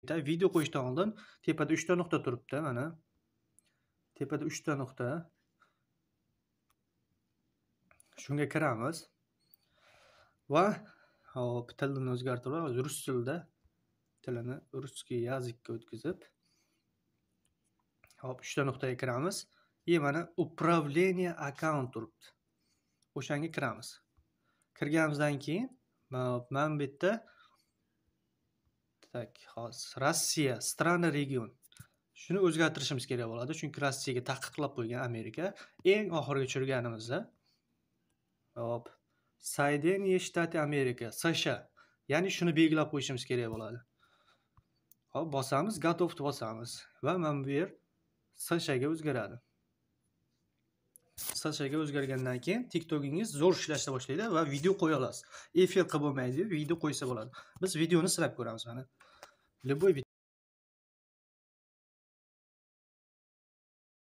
Video qo'yishdan oldin tepada 3 ta nuqta turibdi, mana. Tepada 3 ta nuqta. Shunga kiramiz. Va hop, tilini o'zgartirib, rus tilida tilini русский язык ka o'tkazib, hop, 3 ta nuqtaga kiramiz. И mana управление akkaunt turibdi. O'shanga kiramiz. Kirganimizdan keyin mana bu yerda так, hozir Rossiya, страна, регион. Shuni o'zgartirishimiz kerak bo'ladi, chunki Rossiyaga taqiqlab qo'ygan Amerika. Eng oxiriga tushirganimizda, hop, Соединённые Штаты Америка, США. Ya'ni shuni belgilab qo'yishimiz kerak bo'ladi. Hop, bosamiz, готов ni bosamiz va mana bu yer США ga o'zgaradi. США ga o'zgargandan keyin TikTokingiz zo'r ishlashni boshlaydi va video qo'ya olasiz. Efir qilib bo'lmaydi, video qo'ysa bo'ladi. Biz videoni sinab ko'ramiz mana. Любой